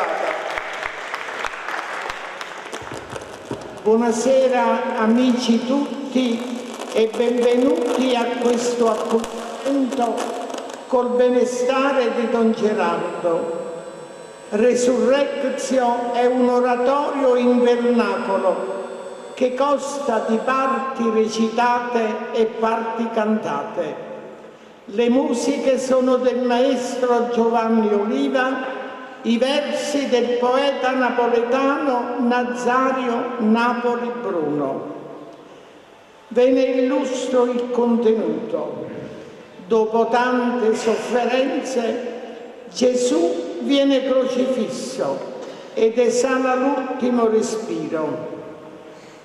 serata. Buonasera amici tutti e benvenuti a questo appuntamento col benestare di Don Gerardo. Resurrectio è un oratorio in vernacolo che consta di parti recitate e parti cantate. Le musiche sono del maestro Giovanni Oliva, i versi del poeta napoletano Nazario Napoli Bruno. Ve ne illustro il contenuto. Dopo tante sofferenze, Gesù viene crocifisso ed esala l'ultimo respiro.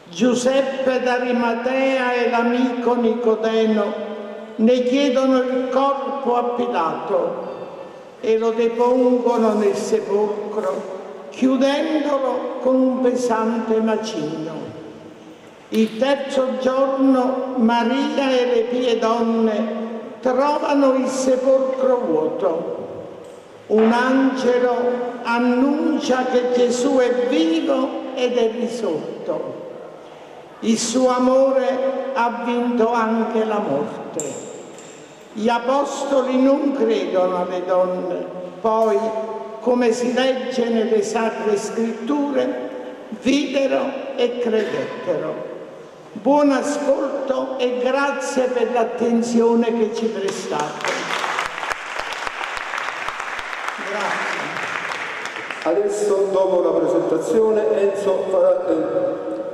Giuseppe d'Arimatea e l'amico Nicodemo ne chiedono il corpo a Pilato e lo depongono nel sepolcro, chiudendolo con un pesante macigno. Il terzo giorno Maria e le pie donne trovano il sepolcro vuoto. Un angelo annuncia che Gesù è vivo ed è risorto. Il suo amore ha vinto anche la morte. Gli apostoli non credono alle donne, poi, come si legge nelle sacre scritture, videro e credettero. Buon ascolto e grazie per l'attenzione che ci prestate. Grazie. Adesso, dopo la presentazione, Enzo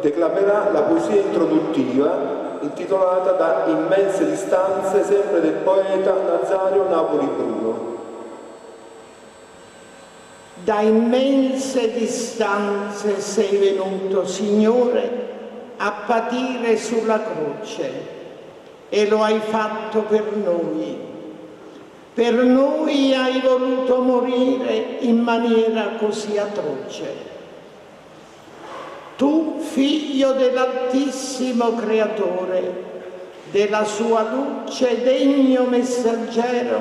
declamerà la poesia introduttiva intitolata Da immense distanze, sempre del poeta Nazario Napoli Bruno. Da immense distanze sei venuto, Signore, a patire sulla croce, e lo hai fatto per noi. Per noi hai voluto morire in maniera così atroce. Tu, figlio dell'Altissimo Creatore, della sua luce degno messaggero,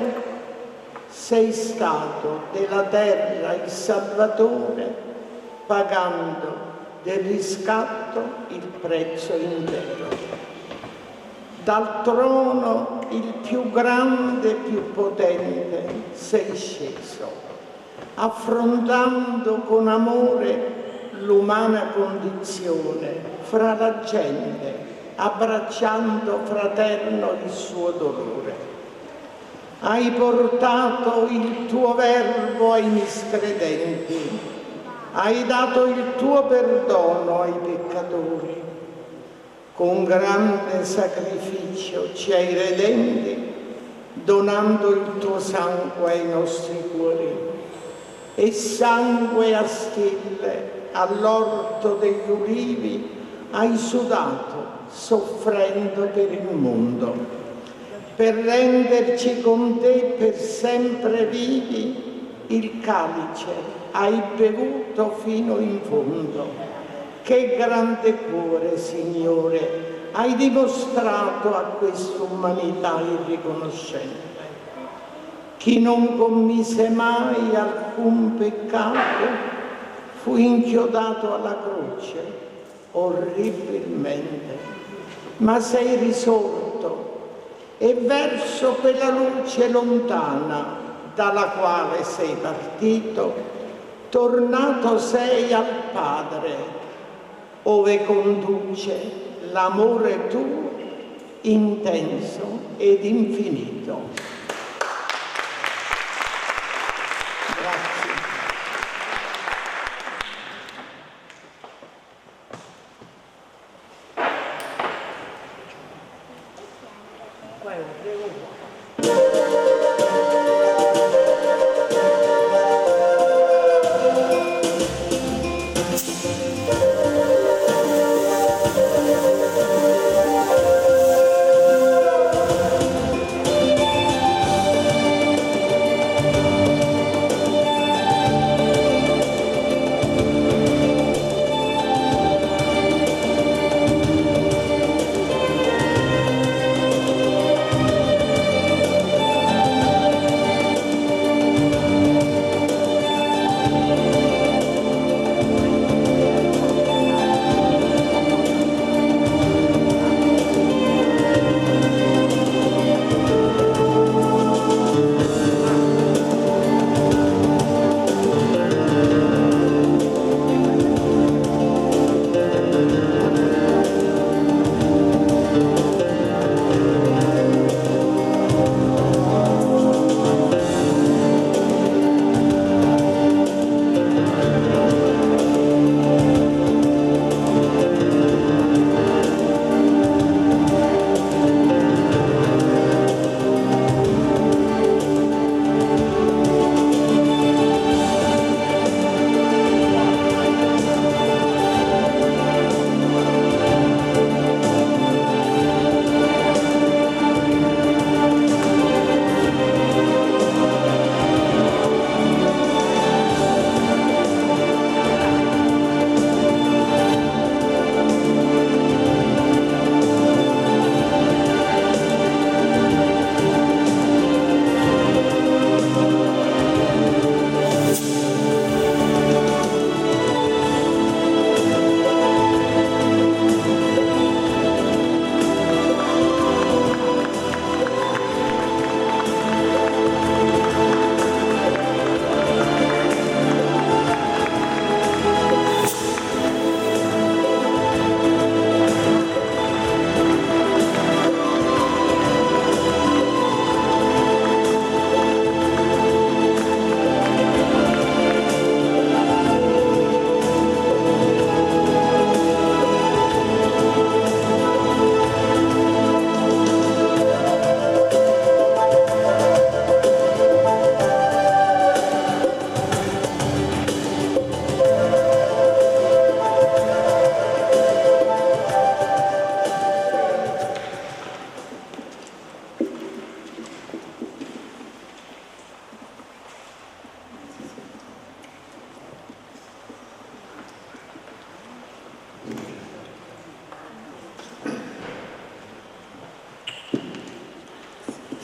sei stato della terra il Salvatore, pagando del riscatto il prezzo intero. Dal trono il più grande e più potente sei sceso, affrontando con amore l'umana condizione fra la gente, abbracciando fraterno il suo dolore. Hai portato il tuo verbo ai miscredenti, hai dato il tuo perdono ai peccatori. Con grande sacrificio ci hai redenti, donando il tuo sangue ai nostri cuori. E sangue a stille all'orto degli ulivi hai sudato, soffrendo per il mondo, per renderci con te per sempre vivi. Il calice hai bevuto fino in fondo. Che grande cuore, Signore, hai dimostrato a quest'umanità irriconoscente. Chi non commise mai alcun peccato fu inchiodato alla croce orribilmente, ma sei risorto e verso quella luce lontana dalla quale sei partito, tornato sei al Padre, ove conduce l'amore tuo intenso ed infinito. Grazie. Thank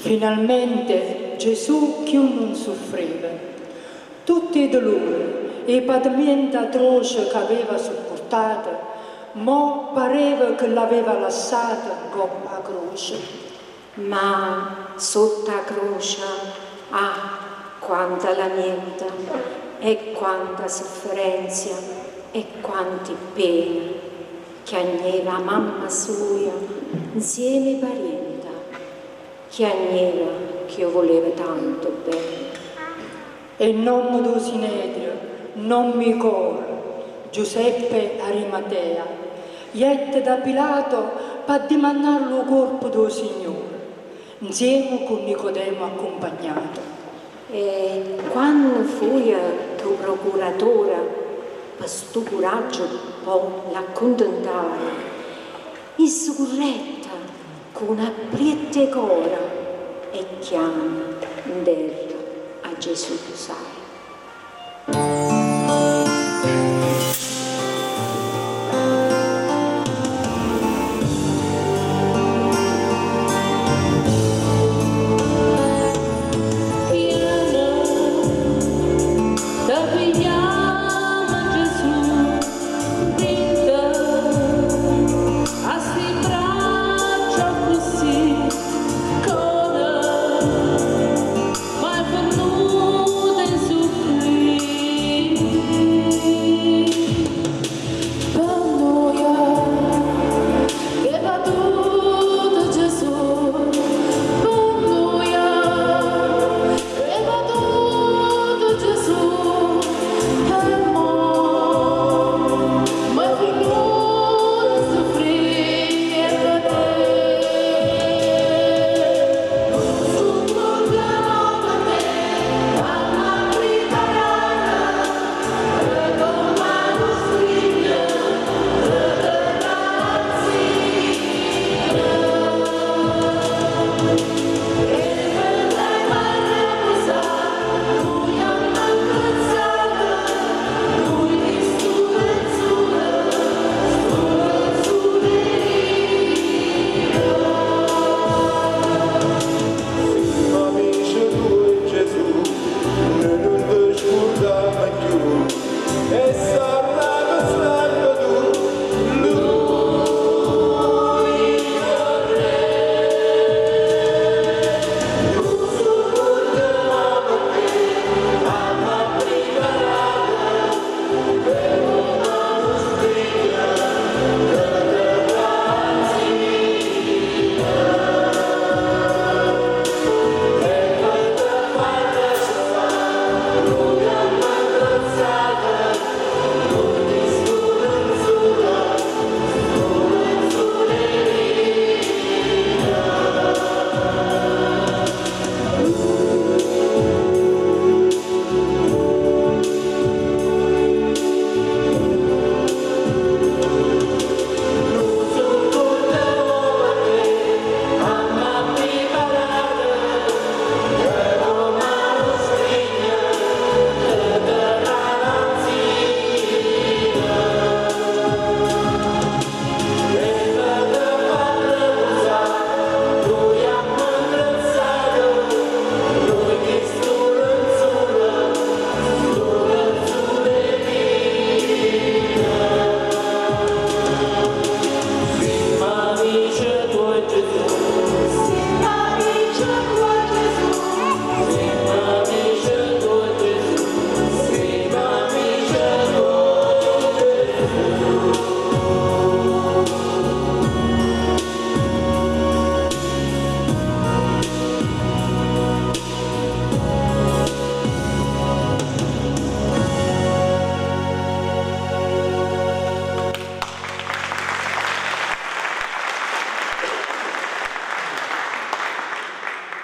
Finalmente Gesù più non soffriva. Tutti i dolori e i patimenti atroci che aveva sopportato, mo pareva che l'aveva lasciata in coppa croce. Ma sotto la croce, ah, quanta lamenta e quanta sofferenza e quanti pene chiagneva mamma sua insieme ai parenti, chiagneva che io voleva tanto bene. E nome do Sinedrio, non mi cor, Giuseppe Arimatea, iette da Pilato per dimandare il corpo del Signore, insieme con Nicodemo accompagnato. E quando fui tuo procuratore, per sto coraggio poi l'accontentare, insurretta con una priette cora e chiama in terra a Gesù sai.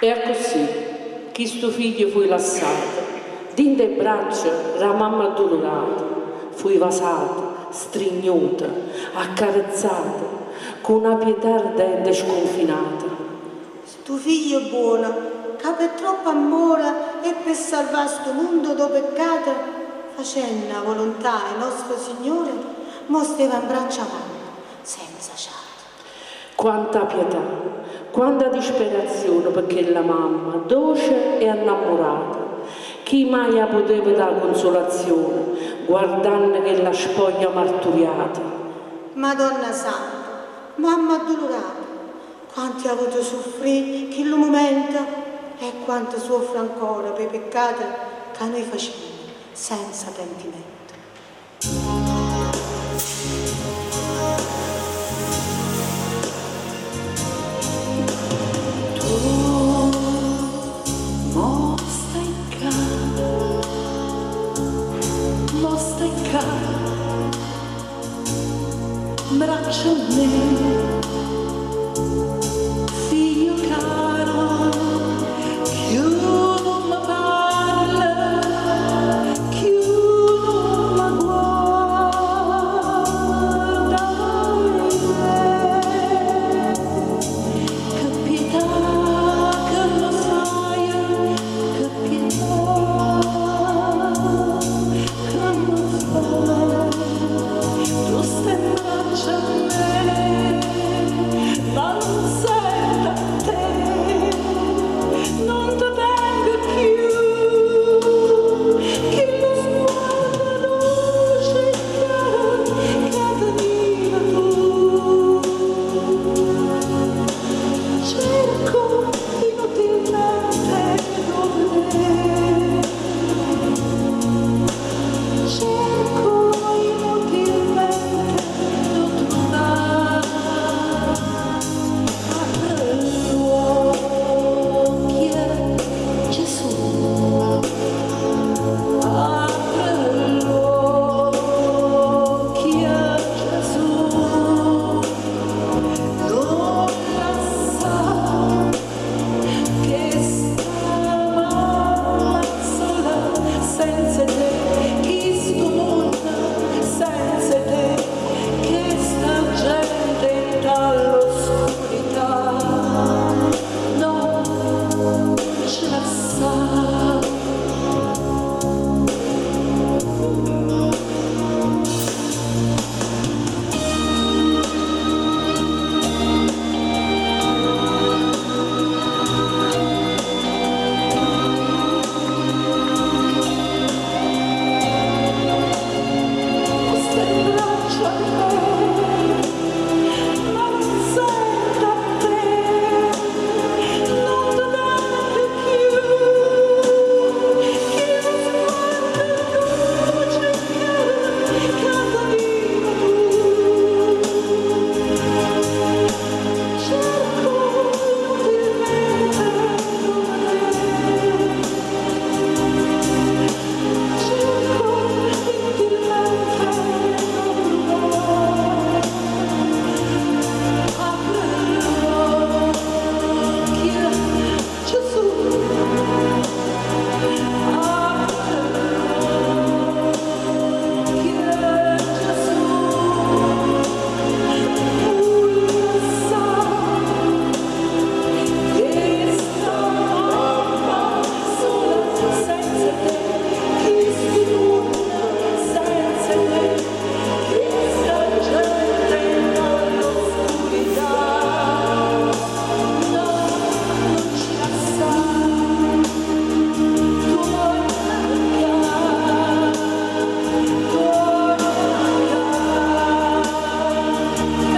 E così, questo figlio fu lasciato, dinte braccia la mamma addolorata, fu vasata, strignuta, accarezzata, con una pietà ardente sconfinata. Sto figlio buono, che per troppo amore e per salvare sto mondo do peccato, facendo la volontà del nostro Signore, mo stava in braccia a mamma, senza ciato. Quanta pietà, Quanta disperazione per quella mamma, dolce e innamorata. Chi mai la poteva dare consolazione, guardando quella spoglia martoriata? Madonna Santa, mamma addolorata, quanto ha avuto soffrire quel momento e quanto soffre ancora per i peccati che noi facciamo senza pentimento. Tu mo stai ccà, mo stai ccà, 'mbraccio a me, figlio caro, cchiù nun me parle, cchiù nun me guarde, Che pietà che me faje, che pietà che me faje, tu stai 'mbraccio a me, ma nun sento a te, nun te tengo cchiù, chillu sguardo doce e chiaro che tenive tu. Cerco inutilmente d' 'o vedé, cerco inutilmente d' 'o truvà. Apre l'uocchie, Gesù, apre l'uocchie, Gesù, nun lassà chesta mamma sola senza 'e te, chistu munno senza 'e te, chesta gente dint'all'oscurità. No, nun ce lassà. Stai 'mbraccio a me, ma nun sento a te, nun te tengo cchiù, chillu sguardo doce e chiaro che tenive tu. Cerco inutilmente d' 'o vedé, cerco inutilmente d' 'o truvà. Apre l'uocchie, Gesù, apre l'uocchie, Gesù, nun lassà chesta mamma sola senza 'e te, chistu munno senza 'e te, chesta gente dint'all'oscurità. No, nun ce lassà, torna ccà, torna ccà,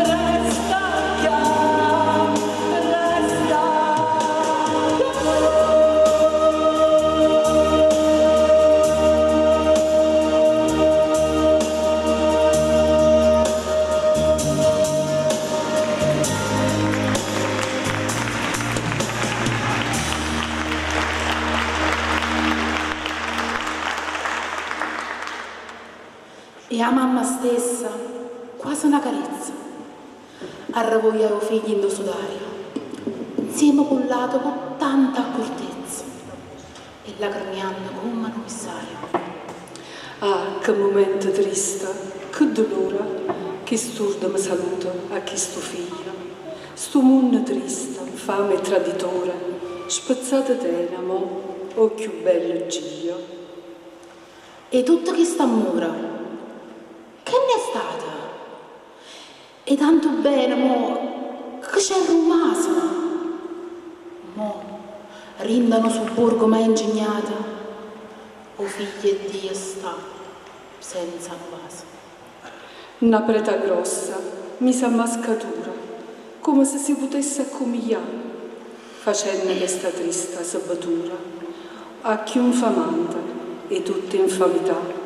resta ccà, resta ccà. E 'a mamma stessa, quasi una carezza, arravoglia 'o figlio in sudario, insieme con lato con tanta accortezza, e lacrimeando come un missario. Ah, che momento triste, che dolore, che sturdama saluto a chisto figlio. Sto mondo triste, infame e traditore, spezzate tenamo, o più bello giglio. E tutto chist'ammore, che ne è stato? E tanto bene, mo, che c'è rimasto? Mo, dint' 'a nu sobborgo mai ingegnato, 'o Figlio 'e Dio sta senza nu vaso. Na preta grossa, misa a mascatura, comme se si putesse accummiglià, facenne chesta trista sebbetura, 'a cchiù 'nfamante 'e tutt' 'e 'nfamità.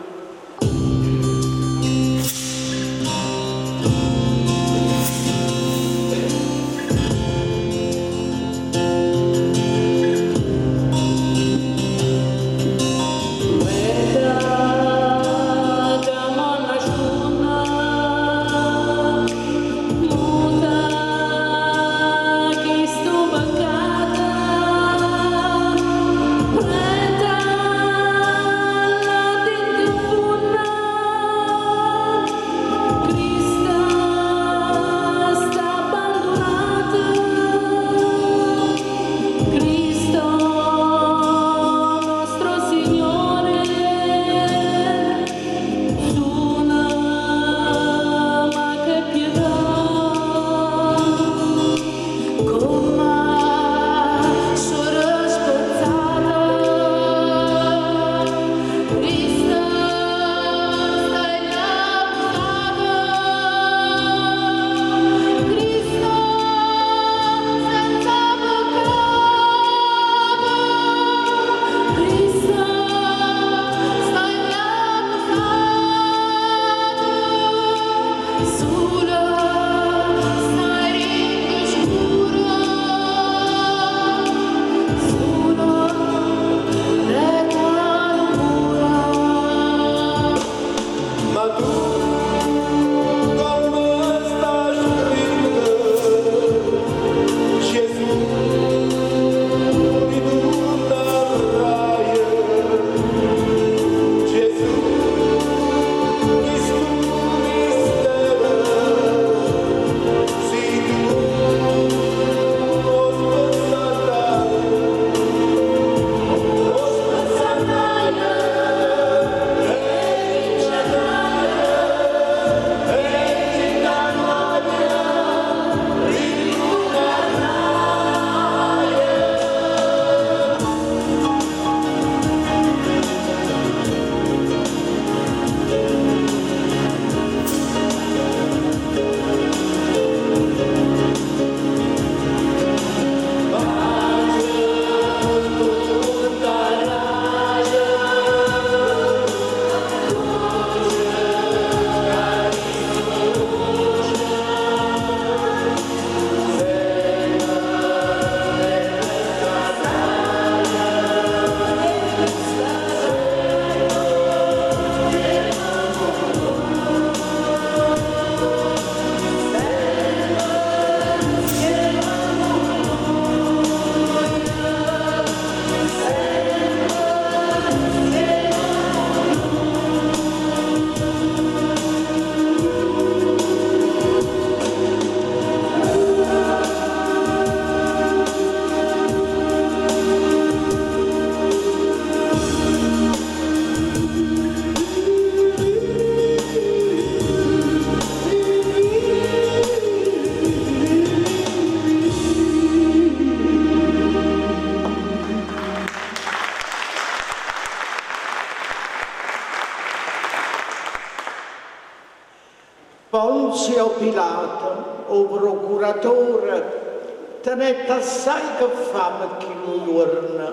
Ponzio Pilato, 'o procuratore, tenette assai che fa pe chillu juorno,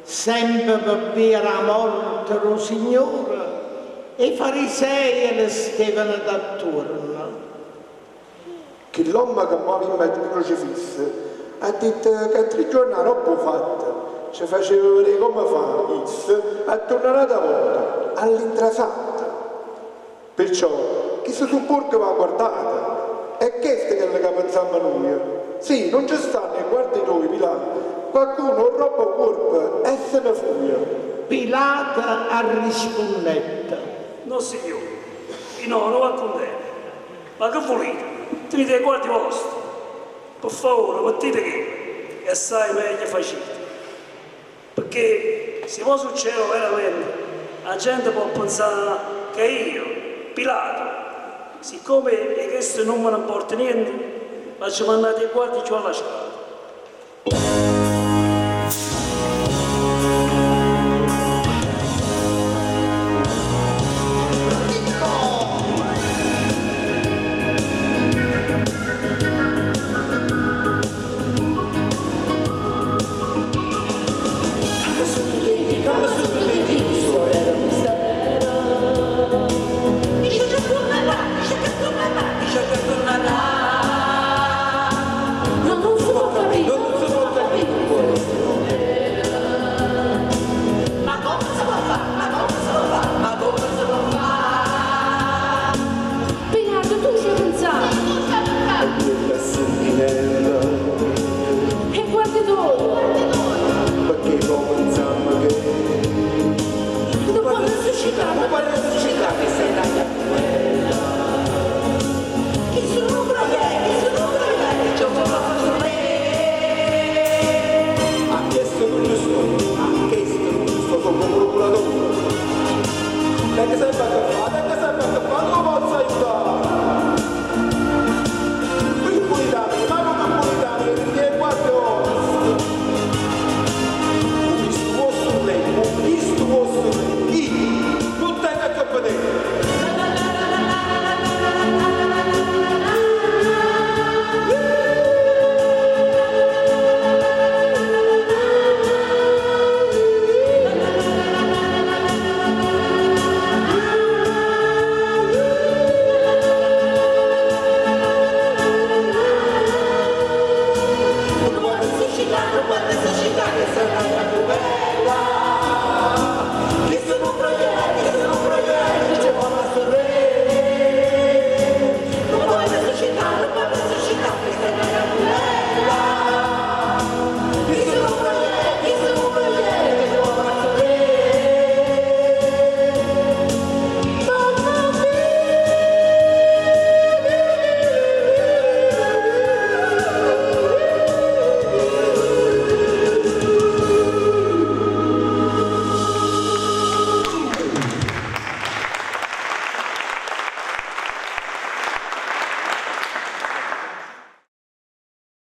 sempe pe via d' 'a morte d' 'o Signore, 'e fariseie le stevano d'attuorno. Chill'ommo che mo avimmo crocifisso ha ditto che tre giorni aroppo 'o fatto ce faceva vedé comme fa isso a turnà n'ata vota all'intrasatta. Pirciò chistu sobborgo va guardato. È chesto chello ca penzammo nuje. Sì, nun ce stanno 'e guardie toje, Pilà, quaccuno 'o rrobba 'o cuorpo e se ne fuje. Pilato arrispunnette. Nossignore, i' no, nu v'accundenno. Ma che vulite? Tenite 'e guardie voste. Pe favore, mettite chelle e assaje meglio facite. Pecché si po' succede overamente, 'a gente po' penzà che io, Pilato, siccome 'e chesto nun me ne 'mporta niente, v'aggio mannato 'e guardie cchiù alla scala.